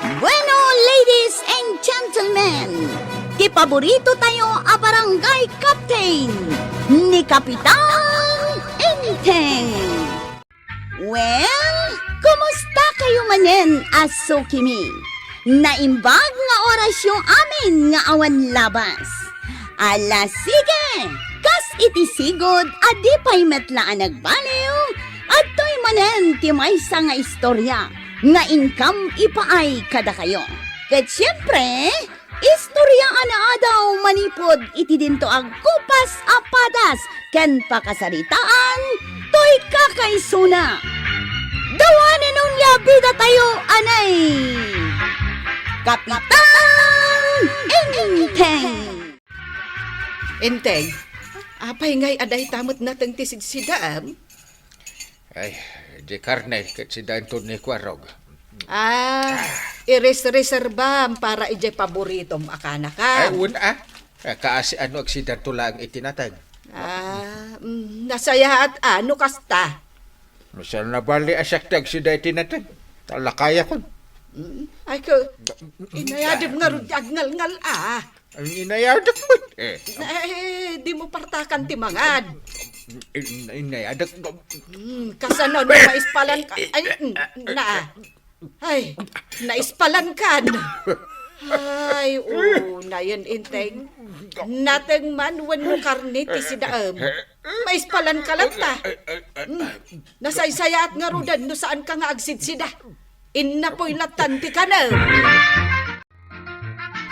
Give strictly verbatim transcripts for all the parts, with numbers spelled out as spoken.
Bueno, ladies and gentlemen, ti paborito tayo a barangay captain, ni Kapitan Enteng. Well, kumusta kayo manen a sukimi? Naimbag nga orasyo amin nga awan labas. Ala, sige! Kas iti sigud a di pay met la a nagbaliw, adtoy manen ti maysa nga istorya nga inkam ipaay kadakayo. Ket siempre, istorya a naadaw manipud iti dinto a kupas a padas ken pakasaritaan toy kakaisuna. Dawanen onia bidatayo, anay! Kapitan Enteng! Enteng, apay ngay a dayta met nateng ti sidsidaam? Ay, di karne ket sidaento ni Kuarog. Ah, iresreserbaam para idiay paboritom a kanakam. Ay, wen a. Eh, kaasian no agsidaento laeng iti nateng. Ah, mm, nasayaat a no kasta. Masal na bali a siak ti agsida iti nateng. Talakayakon. Mm, ay, ko, inayadem ngarud ti agngalngal a. Ay, inayadek met. Eh, Eh, di mo partakan ti mangad. In-, inayadek. Mm, kasano no maispalan ka? Ay, mm, na. Ay, naispalan kan. Ay, o, nayen Enteng. Nateng man wenno karne ti sidaam. Maispalan ka latta. Mm, nasaysayaat ngaruden no saan ka nga agsidsida. Innapoy lattan ti kanem.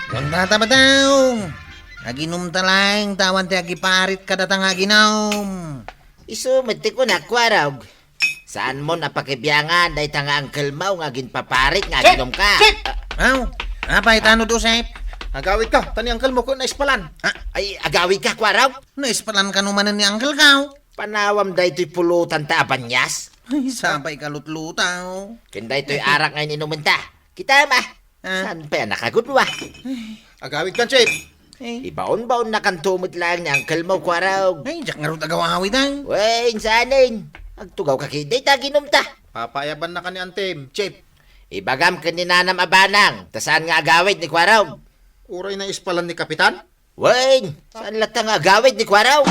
Kunta ta, Badong. Aginumta laeng ta awan ti agiparit kadata nga aginum. Isu met ti kunak, Kuarog. Saanmon a pakibiangan dayta nga angkelmo nga aginpaparit nga aginumka. Aw, apay tano, Joseph? Agawidka, ta ni angkelmo ket naispalan. Ah, ay, agawidka, Kuarog? Naispalan kano manen ni angkelko? Panawam daytoy pulotanta a banias. Ay, sapay ka lutluta, oh. Ken daytoy arak nga in-inumenta. Kitaem a. Ah. Saan pay a nakagudua? Agawidkan, Chief. Eh. Ibaon-baonnakanto met laeng ni angkelmo, Kuarog. Ay, diak ngarud agawawid, ay. Wen, saanen. Agtugawka ketdi ta aginumta. Papaayabannaka ni Antem, Chief. Ibagam ken ni Nanam a banang, ta saan nga agawid ni Kuarog? Uray naispalan ni Kapitan? Wen, saan latta nga agawid ni Kuarog?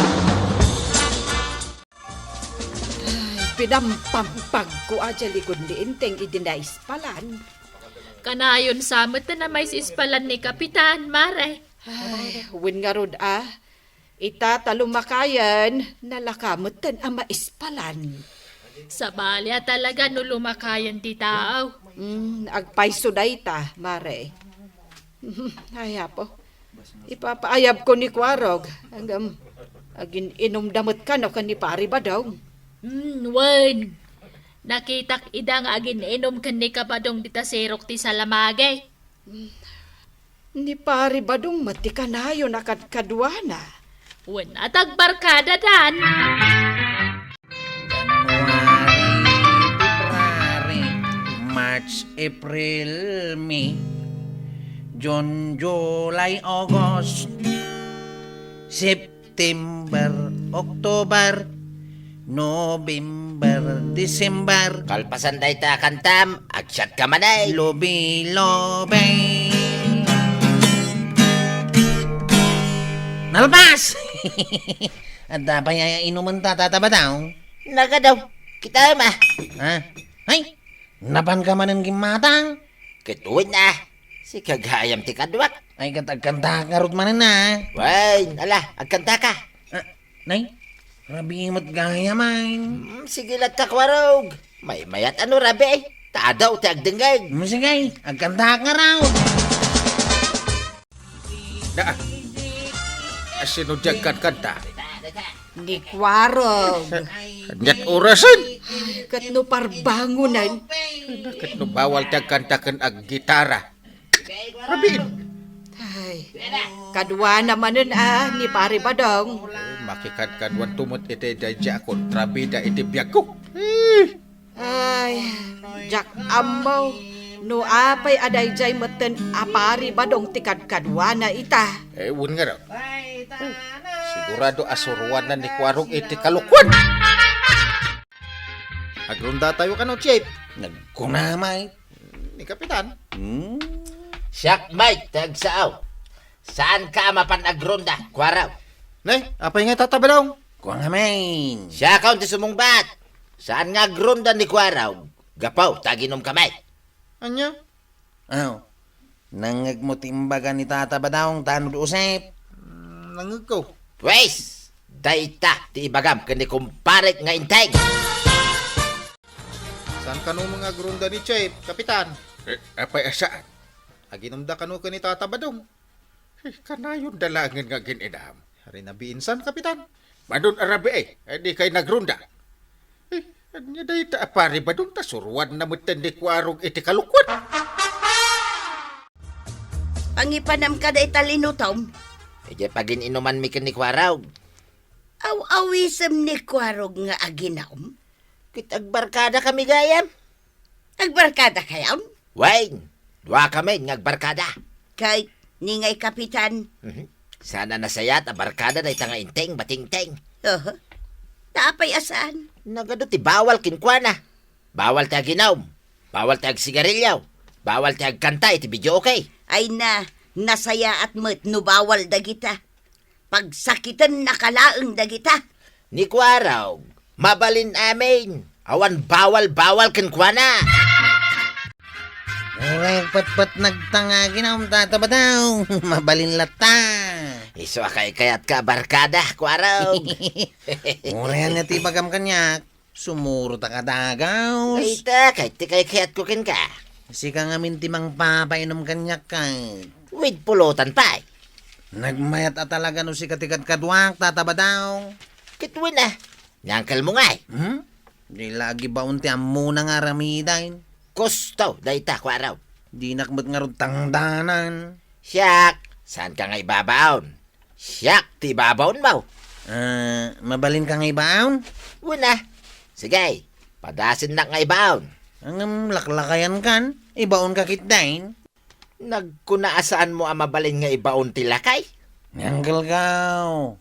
Ay, pinampampagko a diay likod ni Enteng idi naispalan. Kanayon sa met a maisispalan ni Kapitan, Mare. Ay, wen ngarud a. Ita ta lumakayen, nalaka metten a maispalan. Sabali a talaga no lumakayen ti tao. Mm, agpayso dayta, Mare. Ay, Apo. Ipapaayabko ni Kuarog. Ngem, agin-inumda met kano ken ni Pari Badong. Hmm, wen. Nakitak ida nga agin-inum ken ni Kabadong dita sirok ti salamagi. Ni Pari Badong met ti kanayon a kadkaduana. Wen a tagbarkadadan. January, February, March, April, May, June, July, August, September, October, November, December. Kalpasan dayta a kantam, agsiatka manen. Lobi-lobi. Nalpas! Adda pay a inumenta, Tata Badong? Nagadaw. Kitaem a. Ha? Ay, napanka manen gimmatang? Ket wen a. Sika gayam ti kaduak. Ay, ket agkantaak ngarud manen a. Wen, ala, agkantaka. Ah, nay, rabii met gayam, ay. Hmm, sige latta, Kuarog. Maymayat a no rabii. Ta adu ti agdengngeg. Hmm, sige, agkantaak ngarud. Naa. Asino diay agkankanta? Ni Kuarog. Aniat orasen? Ay, ket no parbangonen. Ket no bawal ti agkanta ken aggitara. Rabiin. Ay, kaduana manen a ni Pari Badong. Makikadkaduanto met iti daydiay a kontrabida iti biagko. Eh. Ay, diak ammo no apay a daydiay metten a Pari Badong ti kadkaduana ita. Eh, wen ngarud. Hmm, sigurado a suroanna ni Kuarog iti kalokuan. Agrondatayo kano, Chief? Nagkunamay. Ni Kapitan? Hmm? Siak met ti agsao. Saanka a mapan agronda, Kuaraw. Nay, apay nga, Tata Badong? Kua ngamin. Siakon ti sumungbat. Saan nga agronda ni Kuaraw? Gapu ta aginumka met. Ania? Aw, nangngegmo ti imbaga ni Tata Badong, Tanod Usep? Hmm, nangngegko. Pues, dayta ti ibagam ken ni kumparek nga Enteng. Saan kano nga agronda ni Chief, Kapitan? Eh, apay a saan? Aginumda kano ken ni Tata Badong? Eh, kanayonda laengen nga agin-inam. Ari nabiin san, Kapitan? Madun a rabii, eh, dikay nagronda. Eh, ania dayta a pari Badong ta suruanna metten ni Kuarog iti kalukwan? Pangipanamka dayta linutom? Idiay pagin-inumanmi ken ni Kuarog. Aw-awisem ni Kuarog nga aginum? Ket agbarkadakami gayam. Agbarkadakayon? Wen, duakami nga agbarkada. Ket ni ngay Kapitan? Mhm. Saan a nasayaat a barkada dayta nga Enteng, Batingteng. Oho. Ta apay a saan? Nagadu ti bawal kenkuana. Bawal ti aginum. Bawal ti agsigarilio. Bawal ti agkanta iti videoke. Ay na, nasayaat met no bawal dagita. Pagsakitennaka laeng dagita. Ni Kuarog, mabalin amin. Awan bawal-bawal kenkuana. Uray, patpat nagtangagi na, um, Tata Badong. Mabalin latta. Isu a kaykayatka a barkada, Kuarog. Uray, ania ti ibagam kaniak? Sumurot a kadagaw. Dayta, ket ti kaykayatko kenka. Sika ngamin ti mangpapainum kaniak, ket. With pulutan pay. Nagmayat a talaga no sika ti kadkaduak, Tata Badong. Ket wen a, ni angkelmo ngay. Hmm? Di la agibaon ti ammona nga aramiden. Kusto, dayta, Kuarog. Dinak met ngarud tangdanan. Siak, saanka nga ibabaon? Siak ti ibabaonmo. Ah, mabalinka nga ibaon? Wen a. Sige, padasennak nga ibaon. Ngem laklakayankan, ibaonka ketdin. Nagkuna a saanmo a mabalin nga ibaon ti lakay? Ni angkelko.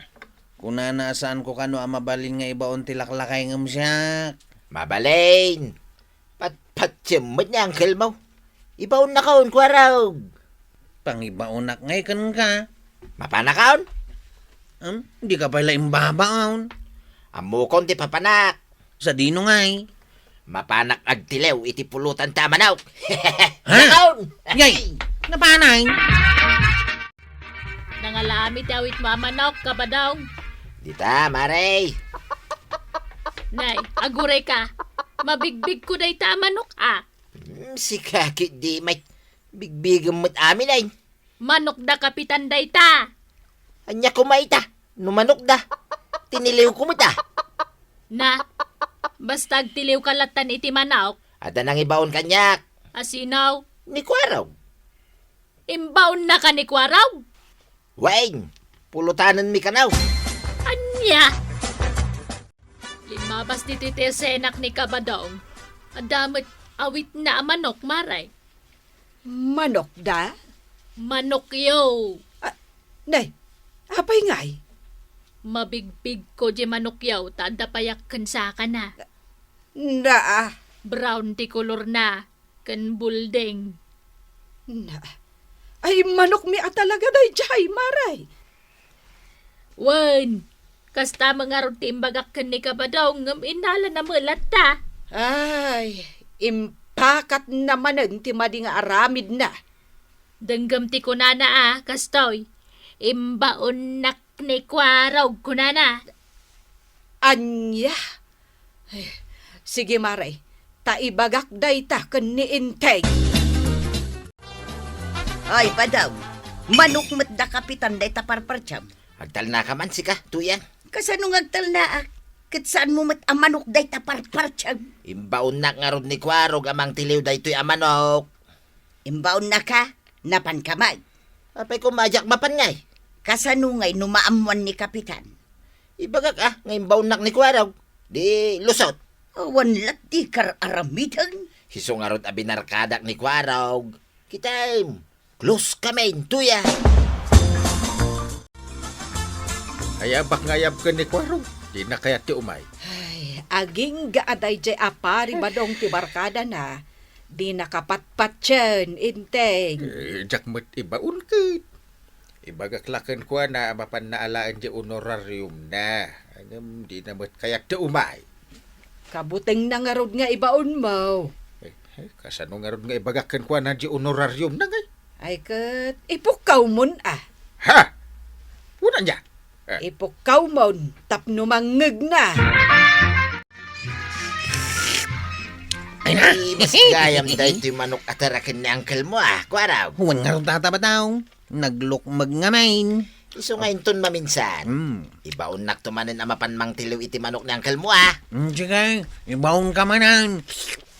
Kunana a saanko kano a mabalin nga ibaon ti laklakay ngem siak. Mabalin. Patpatiem met ni angkelmo. Ibaonnakon, Kuarog. Pangibaonak ngay kenka. Mapanakon? Em, dika pay la imbabaon. Ammokon ti papanak. Sadino ngay? Mapanak agtiliw iti pulutan ta a manok. Ha? Nakaon! Yay! Napanay! Nangalami ti awitmo a manok, Kabadong. Dita, Mare. Nay, agurayka. Mabigbigko dayta a manok, a. Hmm, sika ketdi met. Bigbigem met amin, ay. Manokda, Kapitan, dayta. Ania koma ita? No manokda, tiniliwko met a. Na, basta agtiliwka lattan iti manok. Adda nangibaon kaniak. A sino? Ni Kuarog. Imbaonnaka ni Kuarog? Wen, pulutanenmi kano. Ania? Limmabas ditoy ti esenak ni Kabadong. Adda met awitna a manok, Mare. Manokda? Manokyo. Ah, nay, apay ngay? Mabigbigko diay manokyo ta adda payak ken sakana. Na, ah. Brown ti kolorna ken bulding. Na, ay manokmi a talaga daydiay, Mare. Wen, kasta met ngarud ti imbagak ken ni Kabadong ngem innalana met latta. Ay, impakatna manen ti madi nga aramidna. Denggem ti kunana a kastoy, "Imbaonnak ni Kuarog," kunana. Ania? Ay, sige, Mare, ta ibagak dayta ken ni Enteng. Ay, Badong, manok met da Kapitan dayta parpartiam. Agtalnaka man sika, Tuyang. Kasano nga agtalnaak? Ket saanmo met a manok dayta parpartiam? Imbaonnak ngarud ni Kuarog a mangtiliw daytoy a manok. Imbaonnaka, napanka met. Apay koma diak mapan ngay? Kasano ngay no maammoan ni Kapitan? Ibagak a, nga imbaonnak ni Kuarog. Di lusot. Awan lat ti kar-aramiden. Isu ngarud a binarkadak ni Kuarog. Kitaem, close kami, Tuya. Ayabak nga ayab ken ni Kuarog. Dina kayat ti umay. Ay, agingga a daydiay a pari Badong ti barkadana. Di nakapatpatien, Inteng. Eh, diak met ibaon ket. Ibagak la kenkuana a mapanna alaen di honorariumna. Ngem dina met kayat ti umay. Kabutengna ngarud nga ibaonmo. Eh, eh, kasano ngarud nga ibagak kenkuana di honorariumna, ngay? Ay ket, ipukkawmon, a. Ha? Unan ya? Eh. Ipukkawmon tapno mangngegna. Ay na. Ay, mas gayam daytoy manok a taraken ni uncle mo, a, kuaraw. Wen ngarud, Tata Badaw. Naglukmeg ngamin. Isu nga inton maminsan. Hmm. Ibaonnakto manen a mapan mangtiliw iti manok ni uncle mo, a. Hmm, sige, ibaonka manen.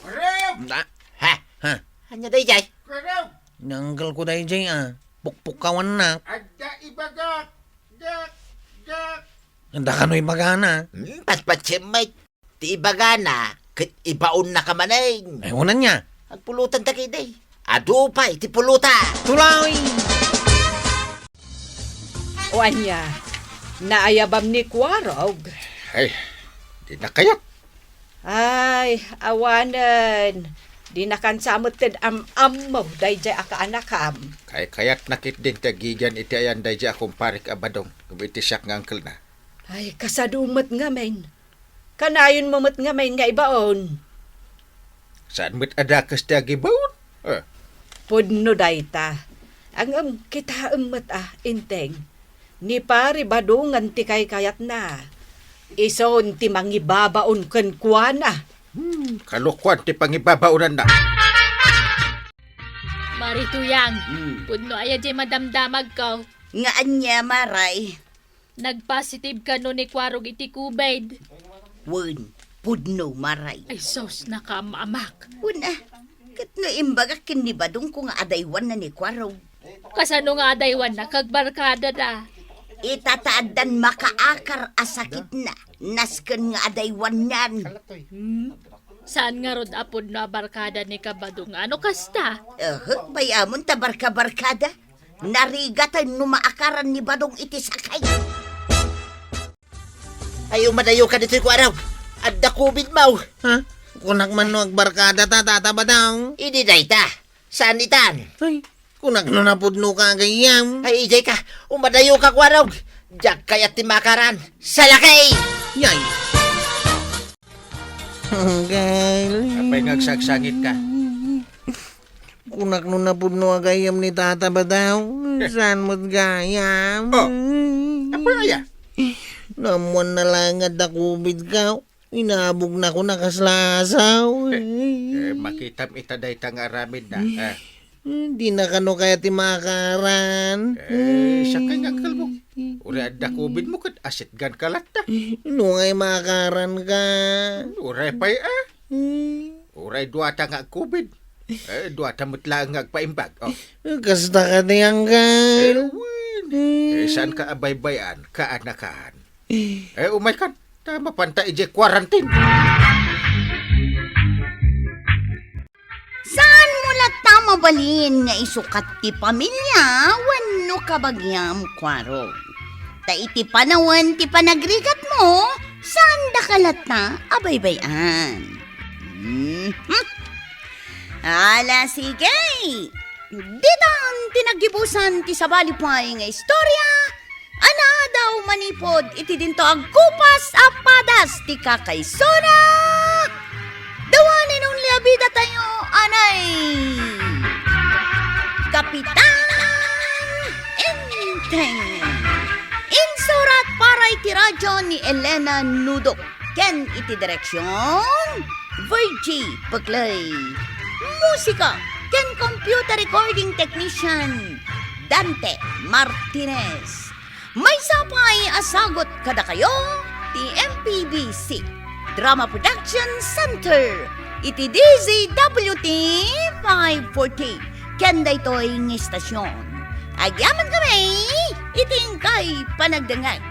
Kuaraw! Na- Ha? Ha? Ania daydiay? Kuaraw! Ni uncle ko daydiay, a. Pukpukkawannak. Adda ibagak. Gak, gak. Adda kano ibagana? Hmm, patpatiem met. Ti ibagana, ket ibaonnaka manen. Ay, unan ya. Agpulotanta ketdi. Adu pay ti pulota. Tuloy! O ania, naayabam ni Kuarog? Ay, di nakayat. Ay, awanen. Di nakansa met ken am-ammo daydiay a kaanakam. Kaykayatna ketdin ti agigan iti ayan daydiay a kumparek a Badong, ngem iti siak nga uncle-na. Ay, kasano met ngamin. Kanayonmo met ngamin nga ibaon. Saan met a dakes ti agibaon? Eh. Pudno dayta. Ngem kitaem met a, Inteng. Ni Pari Badongan ti kaykayatna. Isun ti mangibabaon kenkuana. Hmm, kalokuan ti pangibabaonanna. Mari Tuyang, hmm, pudno aya diay madamdamagko. Nga ania, Maray? Nagpositive kano ni Kuarog iti COVID? Wen, pudno, Maray. Ay, sus, nakaam-amak. Wen, a, ket no imbagak ken ni Badongko nga adaywanna ni Kuarog. Kasano nga adaywanna? Kagbarkadada. Ita ta addan makaakar a sakitna, nasken nga adaywannan. Hmm? Saan ngarud a pudno a barkada ni Kabadong? Ano kasta? Ehek, bay-amon ta barka-barkada. Narigaten no maakaran ni Badong iti sakay. Ay, umadayoka ditoy, Kuarog. Adda COVID mo. Ha? Kunak man no agbarkada ta, Tata Badong. Idi dayta. Saan itan? Ay, kunak no napudnoka, gayyem. Ay, idiay ka. Umadayoka, Kuarog. Diak kayat ti maakaran. Salakay! Yay! Apay nga agsagsangit ka? Kunak no napudno a gayyem ni Tata Badaw. Saan met gayam? Oh, apay aya? Naammoanna laeng nga adda COVID ka. Inabogna ko na kasla asaw. Eh, makitam ita dayta nga aramidna. Eh. Di na kano kaya ti maakaran. Eh, sakay nga kalbo. Uray adda COVID mo ket asitgan ka latta. No ngay maakaran ka. Uray pay, ah. Uray duata nga ag-COVID. Eh, duata met laeng nga agpaimbag. Oh. Kasta ka ti anggal. Eh, wen. Eh, saan ka abaybay-an, kaanakan? Eh, umay kan. Ta mapanta idiay quarantine. Saan mo latta mabalin nga isukat ti pamilia wenno kabagiam, Kuarog? Ta iti panawen ti panagrigatmo, saandaka latta a baybay-an. Mhm. Ala, sige! Ditan ti naggibusan ti sabali pay nga istorya a naadaw manipud iti dinto agkupas a padas ti kakaisuna, the one and only a bidatayo, anay, Kapitan Enteng. Insurat para iti radyo ni Elena Nudok ken iti direksion, Virgie Peclay. Musika ken computer recording technician, Dante Martinez. Maysa pay a sagut kadakayo ti M P B C Drama Production Center iti D Z W T five forty ken daytoy nga istasyon. Agyamankami iti inkay panagdengngeg.